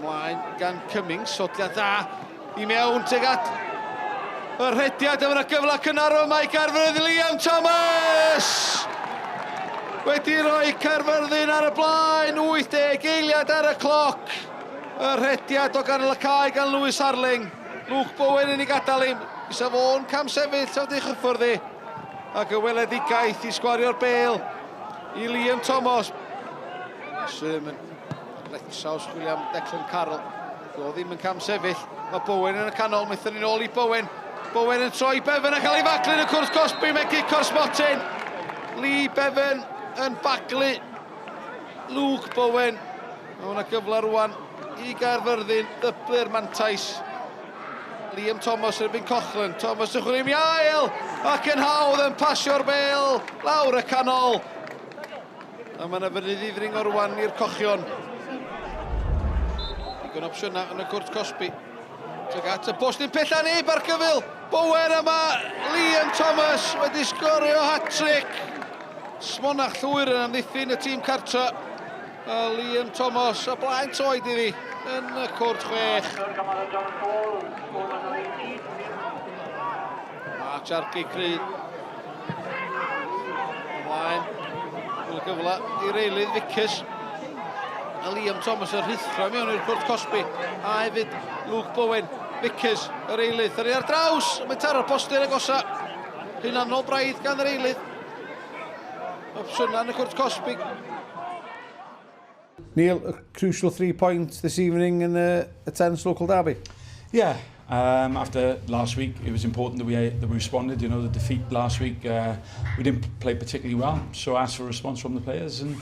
Ymlaen gan Cummings, sodiad dda i mewn tuag at y rhediad, a mae yna gyfle cynnar o Mike Caerfyrddin, Liam Thomas! Wedi rhoi Caerfyrddin ar y blaen, 80 eiliad ar y cloc. Y rhediad o ganol y cae gan Lewis Harling. Luke Bowen yn ei gadael hi. Isa fo'n cam sefyll, sef wedi chyffwrdd hi. Ac y weledigaeth i sgwario'r bel i Liam Thomas. Sherman, Letsaws chwilio am Declan Carroll. Do ddim yn cam sefyll. Mae Bowen yn y canol, methen ni'n ôl i Bowen. Bowen yn troi Bevan a cael ei faglu yn y cwrs cosbi, mae gic o'r smotyn. Lee Bevan yn baglu Luke Bowen. Mae hwnna gyfle rwan i Gaerfyrddin ddyblu'r mantais. Liam Thomas yn erbyn Coughlan. Thomas yn chwilio am Iael ac yn hawdd yn pasio'r bel lawr y canol. A mae yna fynydd i ddringo rwan i'r cochion. Digon opsiynau yn y cwrt cosbi. Tuag at y postyn pella neb ar gyfyl. Bowen yma, Liam Thomas wedi sgorio hat-trick. Smonach llwyr yn amddiffyn y tîm cartra. A Liam Thomas a blaen toed iddi yn y cwrt chwech. Mae Charky cry. Ymlaen. Mae'n gyfle i'r eilydd Vickers. A Liam Thomas yn rhuthro mewn i'r cwrt cosbi. A hefyd Luke Bowen. Vickers, yr eilydd. Thyrru ar draws. Mae'n taro'r postyn agosa. Hunanol braidd gan yr eilydd. Opsiynau yn y cwrt cosbi. Neil, a crucial 3 points this evening in a tense local derby. Yeah, after last week, it was important that we responded. The defeat last week, we didn't play particularly well, so I asked for a response from the players, and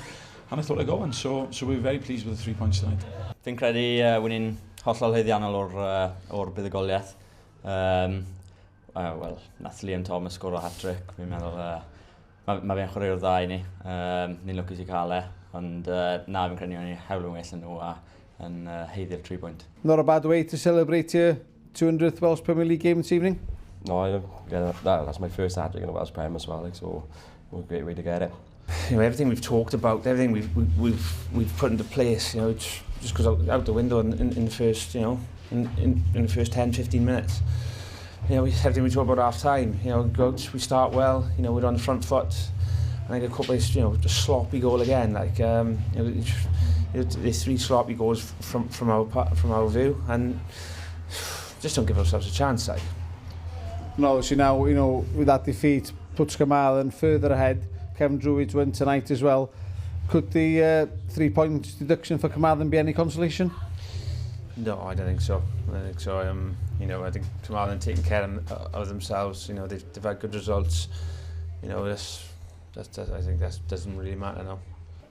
I thought I got one. So we were very pleased with the 3 points tonight. Fi'n credu wyn ni'n hollol haeddiannol o'r buddugoliaeth. Wel, nath Liam Thomas sgoro hat-trick. Fi'n meddwl, mae fe'n chwaraewr dda i ni. Ni'n lwcus i cael e, ond na, fi'n credu ni hawl yn well yn nhw a yn haeddu'r 3 pwynt. Not a bad way to celebrate your 200th Welsh Premier League game this evening. No, yeah, that's my first hat-trick in the Welsh Prem as well, like, so a great way to get it. Everything we've talked about, everything we've put into place, it just goes out the window in the first, you know, in the first 10, 15 minutes. Everything we talk about half time, go out, we start well, we're on the front foot, and I get a couple of, just sloppy goal again, like, there's three sloppy goals from our view, and just don't give ourselves a chance, like. No, obviously now, with that defeat, puts Carmarthen further ahead. Cefn Druids win tonight as well. Could the 3-point deduction for Carmarthen be any consolation? No, I don't think so. I don't think so. I think Carmarthen taking care of themselves. They've had good results. I think that doesn't really matter now.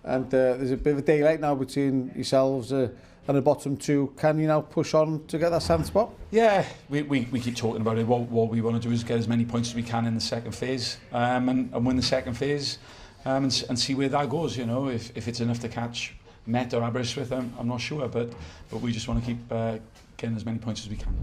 And there's a bit of a daylight now between yourselves and the bottom two. Can you now push on to get that seventh spot? Yeah, we keep talking about it. What we want to do is get as many points as we can in the second phase and win the second phase and see where that goes. If it's enough to catch Met or Aberystwyth, I'm not sure, but we just want to keep getting as many points as we can.